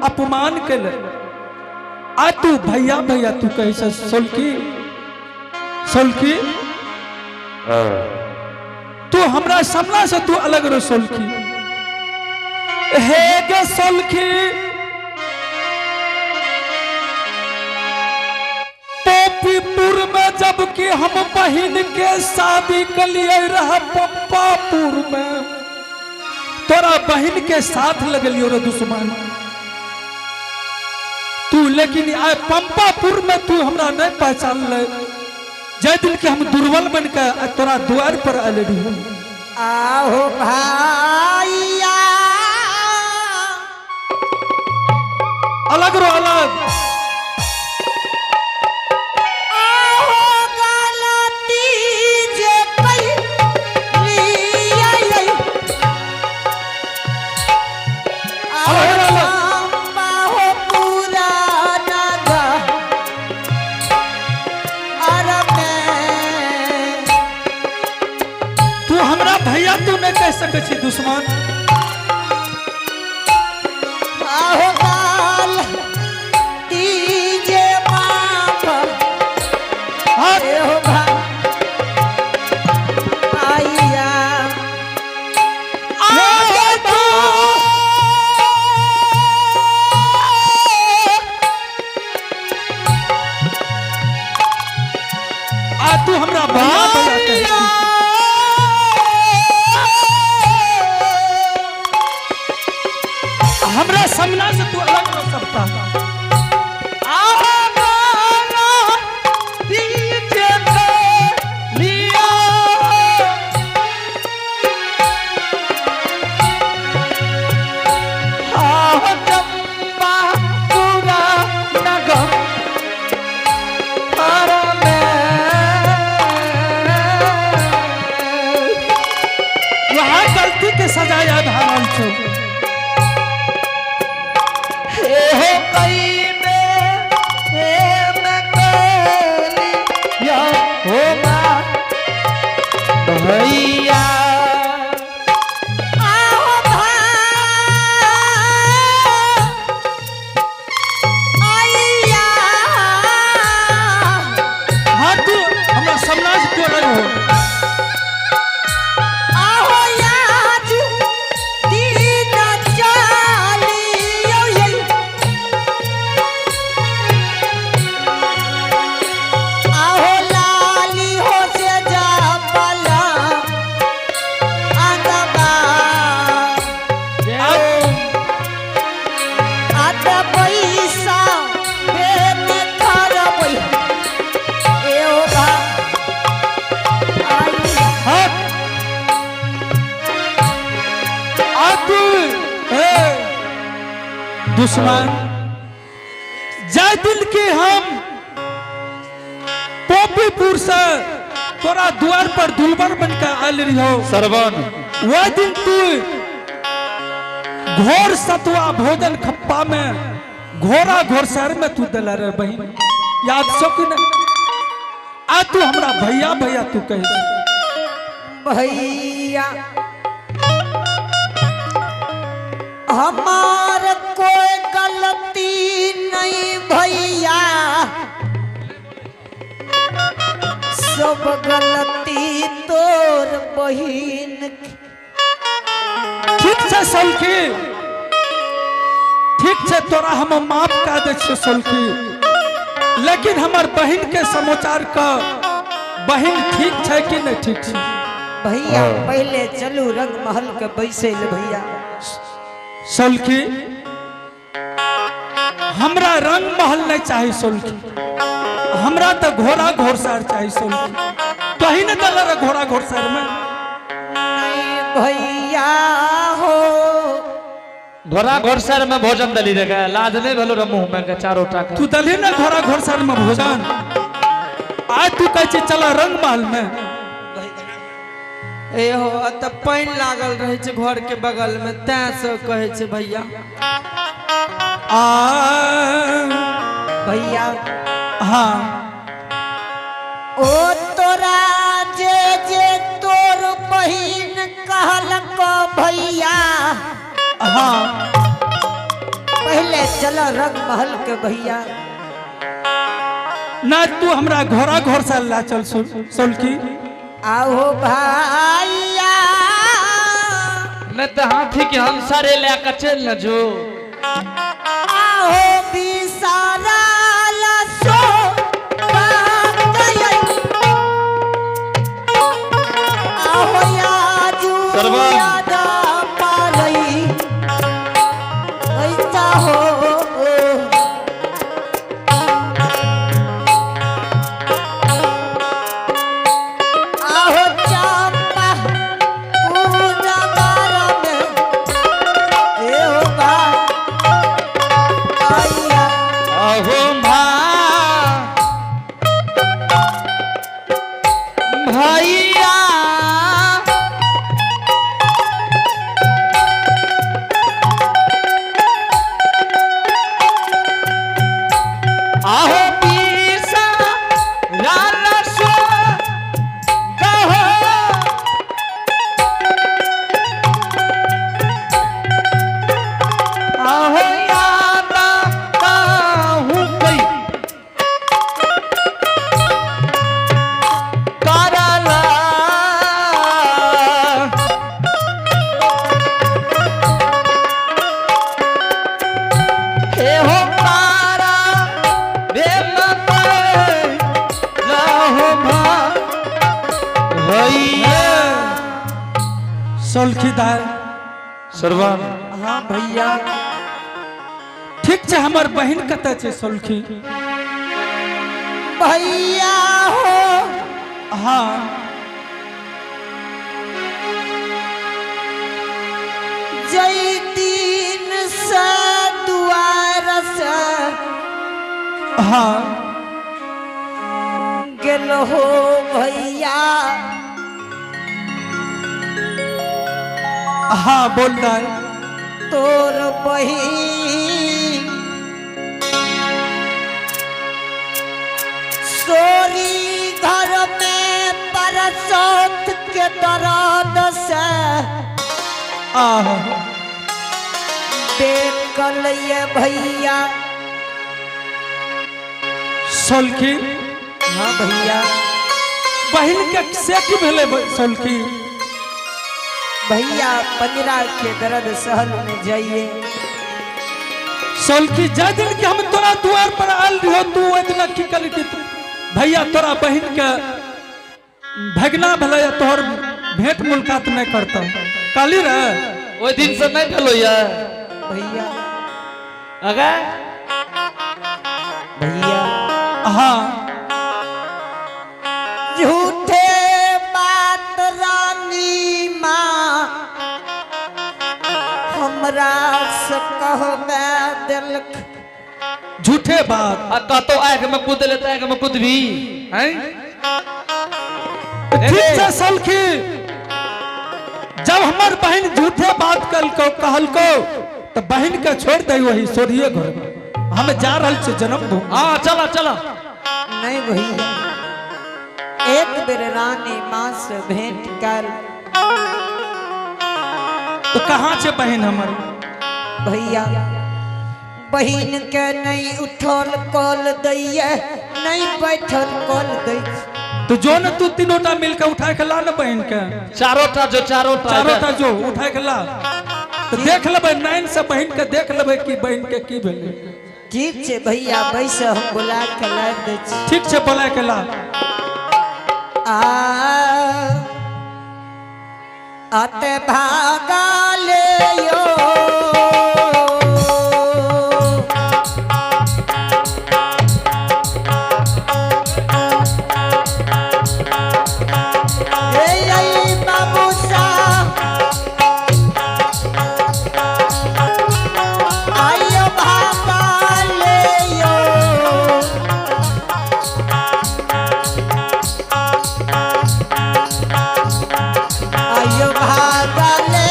अपमान केले। आ तू भैया भैया तू कहै छ सोलकी सोलकी, तू हमरा सामना से तू अलग रो सोलकी। हे गे सोलकी, पोपीपुर में जबकि हम बहिन के शादी के लिए रह पप्पापुर में, तोरा बहिन के साथ लगलियो रे दुश्मन तू, लेकिन आय पंपापुर में तू हमरा नहीं पहचान ले। जय दिन के हम दुर्बल बन के तोरा द्वार पर आयल रही। आहो भाइया, अलग रो अलग। आहो गलती जे कैलियै, अलग रो अलग। आहो पुराना घर में। तू हमरा भैया तू नहीं कह सके छी दुश्मन। आहो गलती जे माफ हाँ। हो भाइया। आगे तू आ तू हमरा भैया भैया कहै छी। हमरा सामना से तू अलग रह सकता। वहाँ गलती के सजा याद हारल छो। भैया, आहो भाइया। हाँ, तू हमरा सामना से तू अलग हो। आहो याज दिन चालियो, आहो लाली हो से जा पला आगबा आधा पैसा बेन खरबै एओ भाइया। हाँ, आ तू हे दुश्मन, जय दिन के हम पोपीपुर से तोरा द्वार पर दुलबर बन के आयल रही हो सरवन, वह दिन तू घोर सतुआ भोजन खप्पा में घोड़ा घोड़सर में तू दिला रे बहिन, याद सो कि नहीं? आ तू हमरा भैया भैया तू कह। भैया, हमार कोई गलती नहीं भैया, सब गलती तोर बहिन के। ठीक छै सोलकी, ठीक छै, तोरा हम माफ कर दै छियौ सोलकी, लेकिन हमर बहिन के समाचार का बहिन ठीक छै कि नहीं ठीक छै? भैया, पहले चलू रंग महल के बैसे ले भैया। सोलकी, हमरा रंग महल नहीं चाही सोलकी, हमरा तो घोड़ा घोड़सार चाही सोलकी। कहीं न दल रे घोड़ा घोड़सार में। नहीं भैया हो। घोड़ा घोड़सर में भोजन दली रे गए, लाज नहीं भेलो रे मुंह में के चारो टाका। तू दली ना घोड़ा घोड़सार में भोजन, आज तू कहै छै चला रंग महल में। ए हो, तऽ पानि लागल रहै छै घर के बगल में, तैं से कहै छै भैया। आ भैया। हाँ। ओ तोरा जे जे तोर बहिन कहलक भैया, हाँ। पहले पहले चलो रंग महल के भैया। ना तू हमरा घोड़ा घर से ला चल सोलकी। आओ भैया। नहीं तो हाथी के हम सारे ले के चल न जो। आओ बिसारा सो आओ याजू सरवन। यादा पालई ऐसा हो। आहो चंपा पूजा बारा में ए हो बा आइया। अहो भा भैया आहो पीसा लाल सो कहो आहो यादा काहू कई करला। हे हो तारा रे मत लाहो भा भैया। सोलखी दार। सरवन। हाँ भैया। ठीक छै, हमर बहिन कतऽ छै सोलखी? भैया हो। हाँ। जई दिन से दुआर से हाँ। गेल हो भैया। हाँ, बोल दार। तोर बहिन सोरी घर में परसौत के दर्द से आह। देखल ये भैया। सोलखी। हाँ भैया। बहिन के से की भेलै सोलखी? भैया, पंजरा के दर्द सहल में जाइए। सोलखी, जाय दिन के हम तोरा द्वार पर आयल रहो, तू ओहि दिना की कहली कि भैया तोरा बहिन के भगना भेलै या तोहर भेंट मुलाकात नहीं करता, कहली रे? ओहि दिन से नहीं भेलो ये। भैया। अगे। भैया। हाँ। झूठे बात रानी माँ हमरा से कहबे दिलक। झूठे बात। आ कतो आँख में कूद ले आँख में कूदबी हैं? ठीक छै सलखी, जब हमर बहिन झूठे बात कलको कहलको तो बहिन के छोड़ दे वही सोरिए घर में, हम जा रहल छी जन्मभूमि। हाँ, चलो चलो। नहीं भैया, एक बेर रानी माँ से भेंट कर। तो कहाँ छे बहिन हमर? भैया, बहिन के नहीं उठल कॉल दैये, नहीं बैठल कॉल दै। तो जो न तू तीनों टा मिलके उठा के ला न बहिन के। चारों टा जो, चारों टा। चारों टा जो उठा के ला तो देख लेबै, नैन से बहिन के देख लेबै कि बहिन के की भेलै। ठीक छै भैया, बैस, हम बुला के लाबि दै छी। ठीक छै, बोला के ला। आ अत भागा ले यो। ए आई बाबू साहब, आइयो भागा ले यो। आइयो भागले।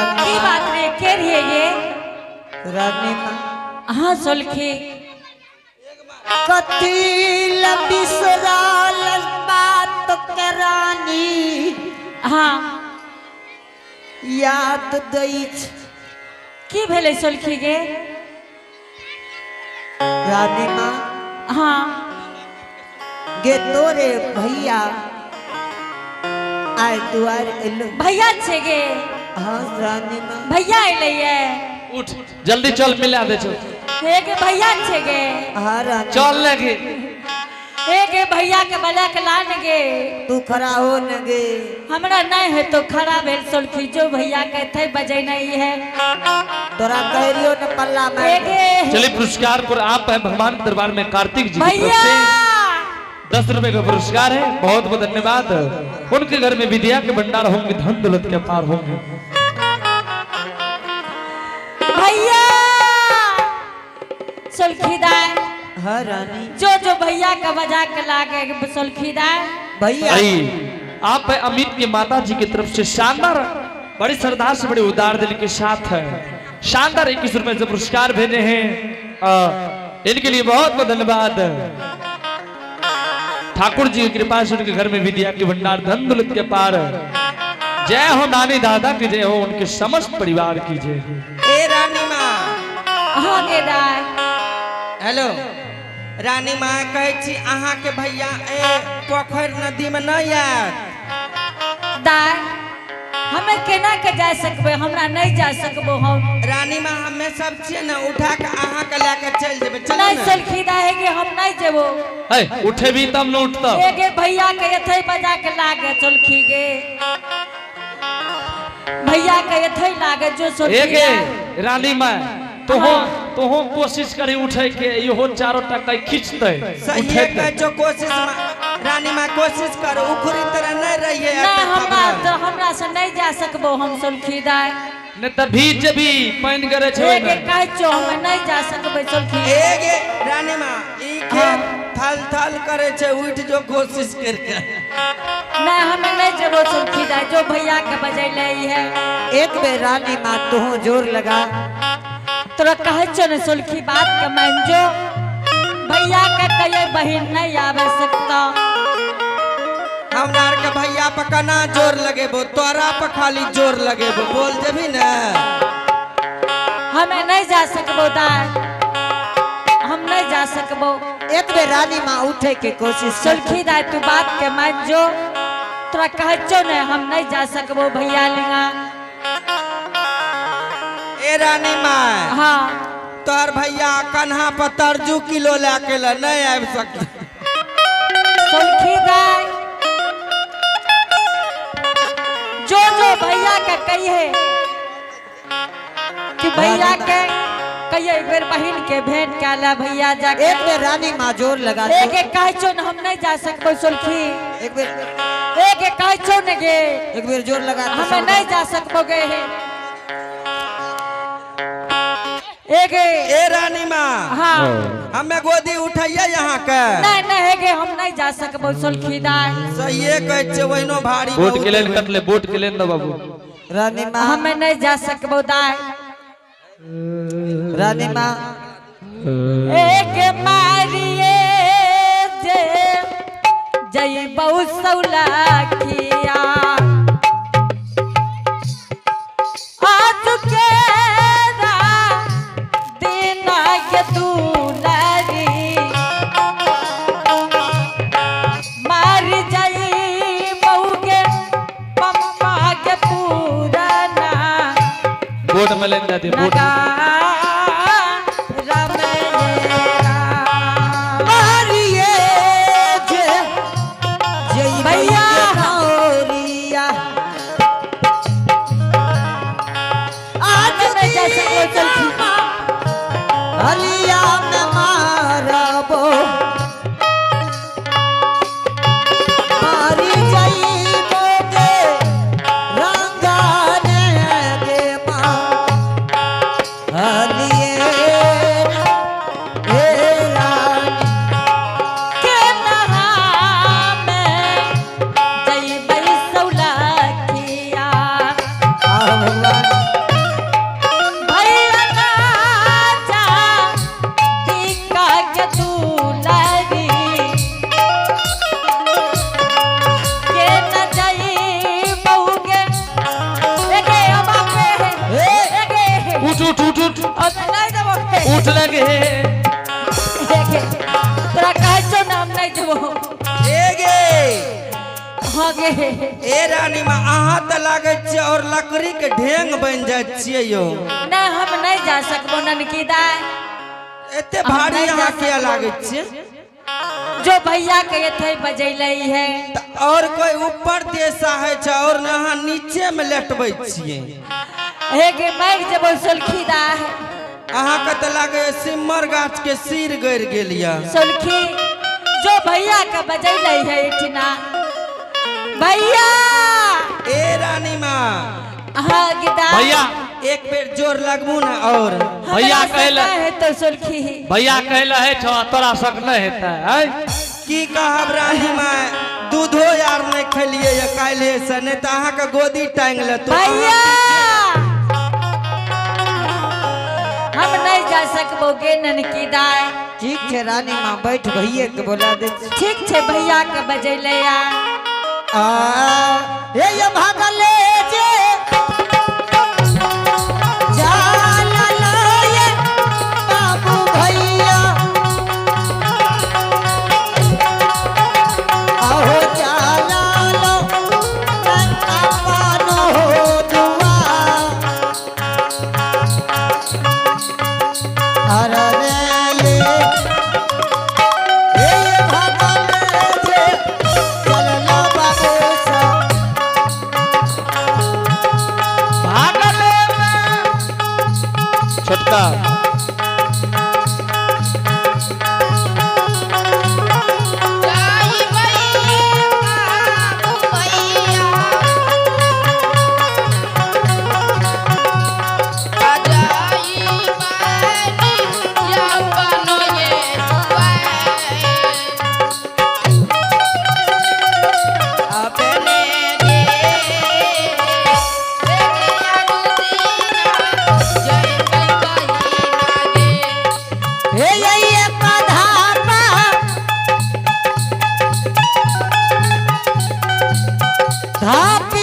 रानी की माँ, बात रे के रहिए ये रानी माँ हाँ सोलखी कथी बिसराल बात के रानी हाँ याद दै छै। की भेलै सोलखी गे रानी माँ हाँ गे तोरे भैया आय दुआर एलो। भैया छे गे? हाँ रानी माँ। भैया एलै ये? उठ जल्दी चल, मिला दे चल। हे गे भैया छे गे? हाँ रानी। चल ले गे। हे गे भैया के बला के लान गे। तू खड़ा हो न गे। हमरा नहीं है तो खड़ा भेल सोलखी, जो भैया कहते बजे नहीं है। तोरा कह रहियो न पल्ला हे मार। गे चलिए पुरस्कार पर आप है भगवान के दरबार में कार्तिक जी की तरफ भैया से 10 रुपए का पुरस्कार है। बहुत बहुत धन्यवाद। उनके घर में विद्या के भंडार होंगे, धन दौलत के पार होंगे। भैया सोलखी दाय। हाँ रानी। जो जो भैया का बजा के लागे सोलखी दाय। भैया अरे आप है अमित के माता जी की तरफ से शानदार बड़ी श्रद्धा से बड़े उदार दिल के साथ है शानदार 21 रुपए से पुरस्कार भेजे हैं। इनके लिए बहुत बहुत धन्यवाद। ठाकुर जी की कृपा से उनके घर में विद्या के भंडार, धन दौलत के पार। जय हो नानी दादा की जय हो, उनके समस्त परिवार की जय हो। ए रानी माँ। हाँ गे दाय। हेलो रानी माँ, कहै छी अहाँके भैया ए पोखरि नदी में नहीं आयत। दाय हमें केना के जा सकबे? हमरा नहीं जा सकबो हम। रानी माँ हमे सब छियै ने, उठा के अहाँके लए के चलि जेबै। चलू नहीं ने। सोलखी दाय है गे हम नहीं जेबो। है, उठे भी तब न उठता। हे गे भैया के एथे बजा के लागे सोलखी गे, भैया के एथे लागे जो सोलखी ए गे दाय। रानी माँ तोहो तोहो कोशिश करी उठे के, इहो चारो टका खींचते सहिए उठेते। कहै छौ कोशिश रानी माँ कोशिश करो, उखड़ी तरह नहीं रहिए। नहीं हमरा तो हमरा से नहीं जा सकबो हम सोलखी दाय। नहीं त भीज जेबी, पानि गरे छै हे ओहिमे। गे कहै छौ हम नहीं जा सकबे सोलखी। ए गे रानी माँ ई खेत थल थल करे छै, उठ जो कोशिश करके। नहीं हमें नहीं जेबो सोलखी दाय, जो भैया के बजैले है। एक बेर रानी माँ तू जोर लगा। तोरा कहै छौ ने सोलखी बात के मान जो, भैया के कहिए बहिन नहीं आवे सकता। हमरा आर के भैया पर केना जोर लगेबो, तोरा पर खाली जोर लगेबो, बोल जेबी ने। हमें नहीं जा सकबो दाय, हम नहीं जा सकबो। एक बेर रानी माँ उठे के कोशिश कर। सोलखी दाय तू बात के मान जो, तोरा कहै छौ ने हम नहीं जा सकबो भैया लिंगा। ए रानी माँ हाँ तोहर भैया कन्हा पर तरजू किलो लए के ले नहीं आबि सकता। सोलखी दाय जो जो भैया के कहिए कि भैया के कहिए एक बेर बहिन के भेंट कर भैया जाके। एक बेर रानी माँ जोर लगा। एक एक कहै छौ ने हम नहीं जा सकबो सोलखी। एक बेर एक एक कहै छौ ने गे एक बेर जोर लगा। हमें नहीं जा सकबो गे। एक ए रानी माँ हाँ हमें गोदी उठाइए यहाँ के। नहीं नहीं गे हम नहीं जा सकबो सोलखी दाय। सहिए कहै छै ओहिनो भारी बोट बहुत के लेन कटले, बोट के लेन दो बाबू। रानी माँ हमें नहीं जा सकबो दाय। रानी माँ एक मारिए जे जय बहु सौलखिया आज के दिन के दुलारी मार जाई बहु के पम्पा के पुराना बोट में लेन जाती बोट। नगा रमेरा। मारिए जे जय भैया। गौरिया आज हमें नहीं जा सकबो सोलखी। हलिया में मारबो मारी जाइबो गे रंगाने गे माँ हलिए हे रानी के नहा में जइबै सौलखिया। आओ भगवान। बस लगे। हे गे, तोरा कहै छौ ना हम नहीं जेबो। ए गे। हाँ गे। ए रानी माँ, अहाँ तऽ लागै छियै और लकड़ी के ढेंग बनि जाइ छियै यौ। नहीं, हम नहीं जा सकबो ननकी दाई। एते भारी हम नहीं जा अहाँ किया सकबो। लागै छियै? जो भैया के थे बजैले है। तऽ और कोई ऊपर देशा होइ छै और ने अहाँ नीचे में लेटबै छियै। हे गे, मरि जेबो सोलखी दाई। अहाँके तऽ लागैए सिमर गाछ के सिर गड़ि गेल यऽ। सोलखी, जो भैया के बजैले है इठना भैया। ए रानी माँ। हाँ गे दाई। भैया। एक बेर जोर लगबू ने और। भैया हमरा से कहले- नहीं हेतौ सोलखी। भैया कहले है छौ तोरा शक नहीं हेतै आँय? की कहब रानी माँ, दूधो यार नहीं खेलिए ये काल्हे से, नहीं तऽ अहाँके गोदी टांगि लेतौ। भैया, हम नहीं जा सकबो गे ननकी दाई। ठीक छै रानी माँ, बैठ, भैये के बोला दे छी। ठीक छै, भैया के बजैले आ। आ हे ये भागले जे जाला लाए बाबू भैया, आहो जाला लो अपन हो दुआ। अरे रे ये हे भागले जे चललो बाबू सा। भागले में छोटका। जाई बाबू भैया, जाई बनी अपन ये अपने रे जय कई गे। हे ये पधापा धाप।